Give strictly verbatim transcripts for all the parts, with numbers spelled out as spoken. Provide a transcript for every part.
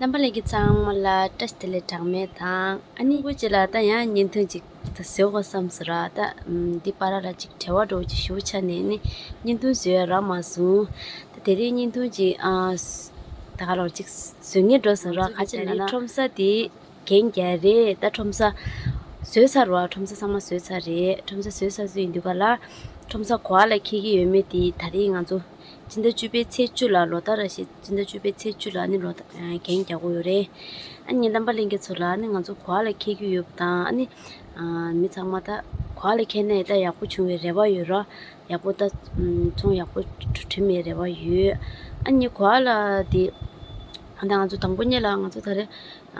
རྣམ་པ་ལྷན་རྒྱས་ཚང་མ་ལ་བཀྲ་ཤིས་བདེ་ལེགས་གྲངས་མེད་དང་། ཨ་ནི་སྐུ་མཁྱེན་ལ་ད་ཡང་བརྙན་ཐུང་ཅིག་ད་བཟོ་དགོས་བསམ་སོང་ར། ད་ཨམ་འདི་བར་ལ་ཅིག་བྲེལ་བ་འདྲ་བོ་ཅིག་ཞུ་ཆ་ནས་ནི་བརྙན་ཐུང་བཟོ་ཡ་རག་མ་སོང་། ད་དེ་རིང་བརྙན་ཐུང་ཅིག་ཨ་ད་ག་རང་ཅིག་བཟོ་ངེས་འགྲོ་སོང་ར། ག་ཅི་ལབ་ན་ཁྲོམ་ས་དེ་གན་རྒྱག་རེད། ད་ཁྲོམ་ས་བཟོས་ཚར་ར། ཁྲོམ་ས་ཚང་མ་བཟོས་ཚར་རེད། ཁྲོམ་ས་བཟོས་ཚར་ཚར་ཡིན་དུས་ག་ལ་ཁྲོམ་ས་ག་པ་ལ་འཁེལ་གྱི་ཡོད་མེད་དེ་ད་རེས་ང་ཚོ་སྤྱི་ཟླ་བཅུ་པའི་ཚེས་བཅུ་ལ་ལོ་ལྟར་ར་ཞིག་སྤྱི་ཟླ་བཅུ་པའི་ཚེས་བཅུ་ལ་ནི་ལོ་ལྟར་གན་རྒྱག་གི་ཡོད་རེད། ཨ་ནི་རྣམ་པ་ལྷན་རྒྱས་ཚོ་ལ་ནི་ང་ཚོ་ག་པ་ལ་འཁེལ་གྱི་ཡོད་དང་། ཨ་ནི་ཨ་མི་ཚང་མ་ད་ག་པ་ལ་འཁེལ་ནས་ད་ཡག་པོ་བྱུང་བའི་རེ་བ་ཡོད་ར། ཡག་པོ་ད་ཨམ་ཚོང་ཡག་པོ་གྲུབ་གྲུབ་མེད་རེ་བ་ཡོད། ཨ་ནི་ག་པ་ལ་དེ་ད་ང་ཚོ་དང་པོ་ཉིད་ལ་ང་ཚོ་ད་རེས་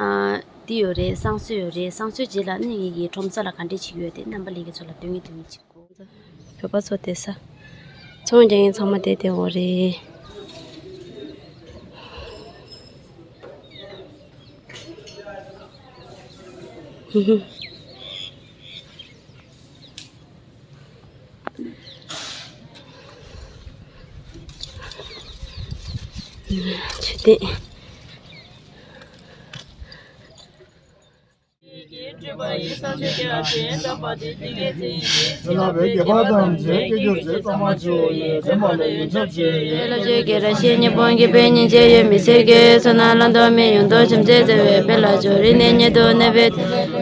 ཨ་འདི་ཡོད་རེད། བསང་གསོལ་ཡོད་རེད། བསང་གསོལ་རྗེས་ལ་ནི་ངེད་ཀྱི་ཁྲོམ་ས་ལ་ག་འདྲས་བྱེད་ཀྱི་ཡོད་དེ་རྣམ་པ་ལྷན་རྒྱས་ཚོ་ལ་སྟོན་གྱི་འདུག་མི་གཅིག་གོ། བོད་པ་ཚོ་བསྡད་ས། ཚོང་རྒྱག་མཁན་ཚང་མ་བསྡད་བསྡད་འོ་རེད། ཆུ་ལྡན། ལ་བའི་དགེ་བ་ཐམས་ཅད་སྐྱེ་གྱུར་ཅིག། ཚང་མ་ཆུ་ཡི་དྲན་པ་ལ་ཡོན་ཆབ་ཆེ་ཡི། ལ་ཆོས་ཀྱི་ར་ཤི་ཉི་སྤུན་གྱི་དཔལ་ཉིན་བྱེད་ཡོད་མི་སེར་གྱི་ཚོ་ན་ལ་འདོ་མི་ཡོང་དོ་ཆེམ་ཆེ་ཚེ་བའི་དཔལ་ལ་ཆོ་རི་ནས་ཉེ་དུ་གནས་པའི་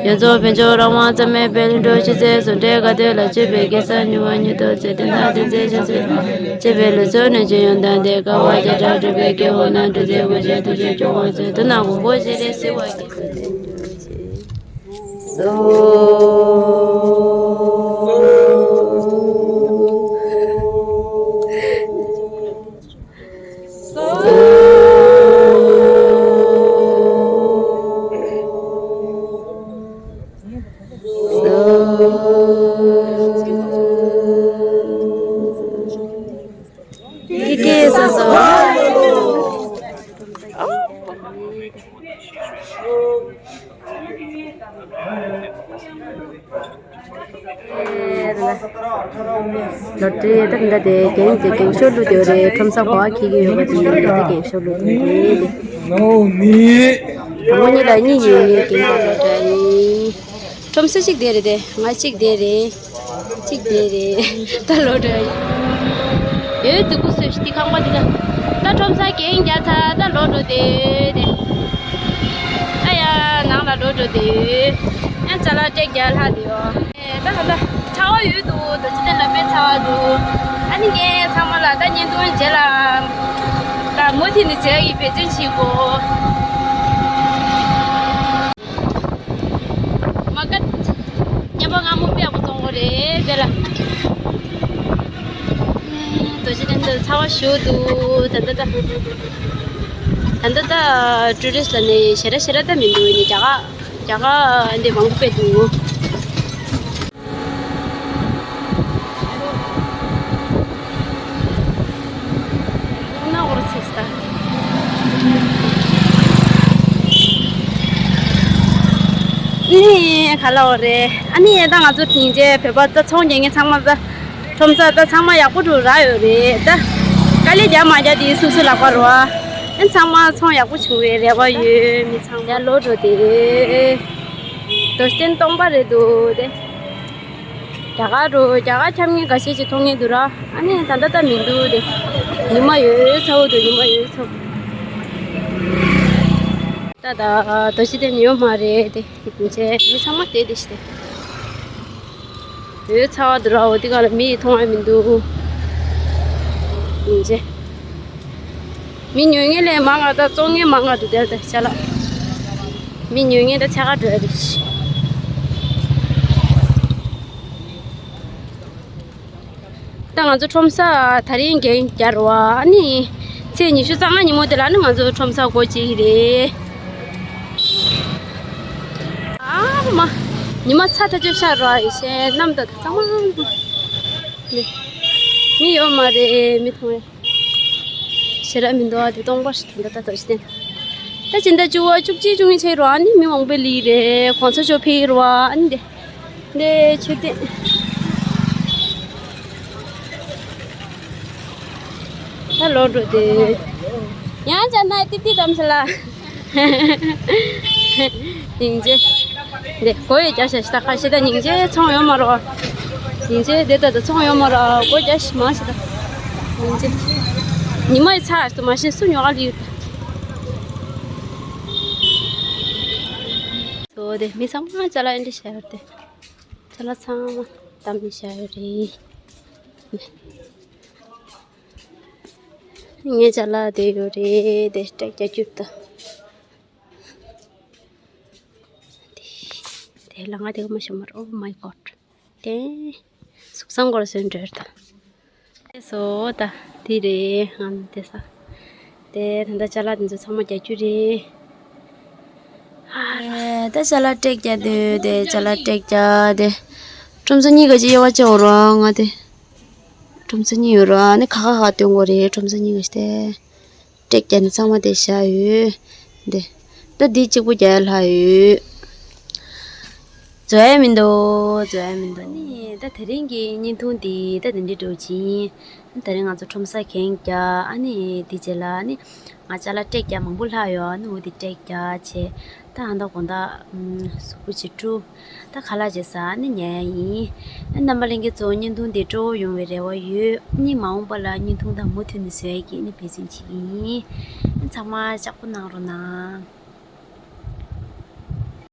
ཡོངས་རྫོགས་བོད་ལྗོངས་རང་དབང་རྩ་མེད་དཔལ་འགྲོ་ཆུ་ཚེ་སུ་འདྲེ་ག་དོད་ལ་ཆུ་བའི་གེ་སར་ཉུ་བ་ཉུ་དོ་ཚེ་བརྟན་དང་བསྟན་འཛིན་ཆུ་ཚེ་ཆེ་བའི་ལུས་སྲོག་ནས་ཆུ་ཡོང་དང་དེ་ཀ་བ་རྒྱ་གྲགས་གྲུབ་པའི་སྐྱེ་བོ་རྣམས་གྲུབ་ཚེ་ཀུན་གཞི་ཐུགས་རྗེ་སྐྱོང་བ་ཚེ་དུ་ན་གོང་པོ་ཞིག་རེ་སྲིད་པ། ཀི་ཀི་སོ་སོ། ལོ་ཏྲི་ད་འདྲ་དེ་རྒྱན་གྱི་རྒྱན་ཤོག་བླུགས་དེ་རེད། ཁྲོམ་ས་གོ་བ་འཁྱེར་གྱི་ཡོད་པ་དེ་ཡིན་ད་རྒྱན་ཤོག་བླུགས་དེ་རེད། དང་པོ་གཉིས་ལ་གཉིས་ཡོད་ངེས་རྒྱན་གྱི་ལོ་ཏྲི་ཡིན། ཁྲོམ་ས་གཅིག་དེ་རེད་དེ། ང་གཅིག་དེ་རེད། གཅིག་དེ་རེད། ད་ལོ་འདྲ་ཡོད། དུ་ཀུ་སུ་ཤི་ཏི་ཁང་པ་འདི་ལ། ད་ཁྲོམ་ས་གན་རྒྱག་ཚར། ད་ལོ་འགྲོ་དེ་དེ། ཨ་ཡ་ནང་ལ་ལོ་འགྲོ་དེ་ཡོད། ཡང་ཅ་ལག་སྤྲད་རྒྱག་ལྷག་དེ་ཡོད། ཨེ་ད་ད་ད་ཚ་བ་ཡོད་འདུག་ད་ཅི་ད་ལ་དཔེ་ཚ་བ་འདུག་ཨ་ནི་ངས་ཚང་མ་ལ་ད་བརྙན་ཐུང་རྗེས་ལ་ད་མུ་མཐུད་ནས་བྱེད་ཡག་གི་འབད་བརྩོན་བྱེད་དགོས། མ་ཀ་ཉམས་པ་ང་མོ་པེ་ཡག་པོ་བཙོང་གོ་རེད་དེ་ལ། དོ་ཅི་དེ་འདི་ཚ་བ་ཞུ་འདུག་ད་ད་ད། ད་ད་ད་ཊུ་རི་སི་ལ་ནི་ཞེ་ར་ཞེ་ར་ད་མི་འདུག་ནི་རྒྱ་གར་རྒྱ་གར་འདི་མང་པོ་དཔེ་འདུག་ན་འོར་ཚིག་ས། ནི་ག་ལ་འོ་རེད། ཨ་ནི་ད་ང་ཚོ་དེང་རྗེས་བོད་པ་ད་ཚོང་རྒྱག་མཁན་ཚང་མ་ད་ཁྲོམ་ས་ད་ཚང་མ་ཡག་པོ་འགྲོ་རག་ཡོད་རེད། ད་དཀའ་ལས་རྒྱག་མ་རྒྱག་དེ་སོ་སོ་ལག་པ་རེད་བ། ཨ་ཚང་མ་ཚོང་ཡག་པོ་བྱུང་བའི་རེ་བ་ཡོད། མི་ཚང་མ་ཡར་ལོ་འགྲོ་དེ་རྡོ་རྗེ་གདན་སྟོང་པ་རེད་འདུག་དེ། རྒྱ་གར་འགྲོ། རྒྱ་གར་འཁྱམ་མཁན་འགའ་ཤས་ཅིག་མཐོང་མཁན་འདུག་ར། ཨ་ནི་ད་ལྟ་ད་མི་འདུག་དེ། ཉི་མ་ཡོད་ཚ་བོ་འདུག་ཉི་མ་ཡོད་ཚ་བོ། ད་ད་རྡོ་རྗེ་གདན་ཡོད་མ་རེད་དེ། ཡིན་ཚེ་མི་ཚང་མ་དེ་དེ་ཞིག་དེ། ཡོད་ཚ་བོ་འདུག་ར། འོ་དེ་ག་ལ་མི་མཐོང་བ་མི་འདུག་ཡིན་ཚེ། མི་ཉོ་མཁན་ལས་མང་ང་ད་བཙོང་མཁན་མང་ང་འདུག་དེར་དེ་ཅ་ལག་མི་ཉོ་མཁན་ད་ཆ་ག་འགྲོ་ཡ་རེད། ད་ང་ཚོ་ཁྲོམ་ས་དེ་རིང་གན་རྒྱག་རེད་བ། ཨ་ནི་ཚེས་ཉི་ཤུ་རྩ་ལྔ་ཉིན་མོ་དེ་ལ་ནི་ང་ཚོ་ཁྲོམ་ས་སྒོ་འབྱེད་ཀྱི་རེད། ཨ་མ། ཉི་མ་ཚ་ཐག་ཆོད་ཤར་རེད་བ། ཡེ་ཤེས་གནམ་དང་གཙང་མ། མི་ཡོད་མ་རེད། མི་མཐོང་ཡ། ཞེ་དྲག་མི་འདུག་ཨ་དེ་སྟོང་པ་ཞིག་ད་ལྟ་ད་ཅི་ཏན། ད་ཕྱི་ཟླ་བཅུ་བ་བཅུ་གཅིག་བཅུ་གཉིས་ཆགས་རོ། ཨ་ནི་མི་མང་པོ་ལི་རེད། གོང་ས་མཆོག་ཕེབས་རོ། ཨ་ནི་དེ་དེ་མཆོད་རྟེན། ད་ལོག་འགྲོ་དེ། ཡང་ཅ་ན་ཏི་ཏི་དམ་ས་ལ། སྙིང་རྗེ། འདི་སྒོ་ཡི་རྒྱ་ཤ་ཤ་ད་ཁ་ཤ་ད་སྙིང་རྗེ་ཚོང་ཡོད་མ་རོ། སྙིང་རྗེ་འདི་ད་ད་ཚོང་ཡོད་མ་རོ། སྒོ་རྒྱ་ཤ་མ་ཤ་ད། སྙིང་རྗེ། ཉི་མ་ཡི་ཚ་ཏུ་མ་ཤེས་སུ་ཉོ་ག་ལི་ཡོད། སོ་དེ་མི་ཚང་མ་ཅ་ལག་ཨེ་འདྲ་ཤ་ཡོད་དེ། ཅ་ལག་ཚང་མ་ད་མི་ཤ་ཡོད་རེད། ངའི་ཅ་ལག་དེ་ཡོད་རེད་དེ་སྤྲད་རྒྱ་རྒྱུ་ད། དེ་ལ་ང་དེ་ག་མ་ཤོ་མར། Oh my god. དེ་གཟུགས་བཟང་སྐོར་སོན་འགྲོ་ད། དེ་སོ་ད་དེ་རེད་ང་དེ་ས། དེ་ད་ལྟ་ཅ་ལག་དེ་ཚོ་ཚང་མ་རྒྱ་རྒྱུ་རེད། ཨ་ད་ཅ་ལག་སྤྲད་རྒྱ་དེ་དེ་ཅ་ལག་སྤྲད་རྒྱ་དེ། ཁྲོམ་ས་གཉིས་ཀ་ཅི་ཡོད་བ་ཅི་འོ་རོ་ང་དེ། ཁྲོམ་ས་གཉིས་ཡོད་རོ་ཨ་ནི་ཁ་ཁ་ཁ་སྟོན་དགོས་རེད། ཁྲོམ་ས་གཉིས་ཀ་ཞིག་དེ། སྤྲད་རྒྱ་ནི་ཚང་མ་དེ་བཞག་ཡོད། འདི། ད་འདི་གཅིག་པུ་རྒྱག་ལྷག་ཡོད། བཟོ་ཡ་མི་འདུག་བཟོ་ཡ་མི་འདུག་ནི་ད་དེ་རིང་གི་བརྙན་ཐུང་འདི་ད་དེ་འདྲ་འགྲོ་ཅིང་། ད་རིང་ང་ཚོ་ཁྲོམ་ས་གན་རྒྱག་ཨ་ནི་འདི་རྗེས་ལ་ནི་ང་ཅ་ལག་སྤྲད་རྒྱ་མང་པོ་ལྷག་ཡོད། ཨ་ནི་འུ་འདི་སྤྲད་རྒྱ་བྱས། ད་ཨ་མདའ་དགོང་དག་གཟུགས་པོ་ཅིག་བཀྲུ། ད་ཁ་ལག་བྱས་ས་ནི་ཉལ་ཡ་ཡིན། རྣམ་པ་ལྷན་རྒྱས་ཚོ་བརྙན་ཐུང་འདི་སྤྲོ་བོ་ཡོང་བའི་རེ་བ་ཡོད། ནི་མ་འོངས་པ་ལ་བརྙན་ཐུང་དང་མུ་མཐུད་ནས་བཟོ་ཡ་གི་ནི་འབད་བརྩོན་བྱེད་ཀྱི་ཡིན། ཚང་མ་ལྕགས་པོ་གནང་རོགས་གནང་།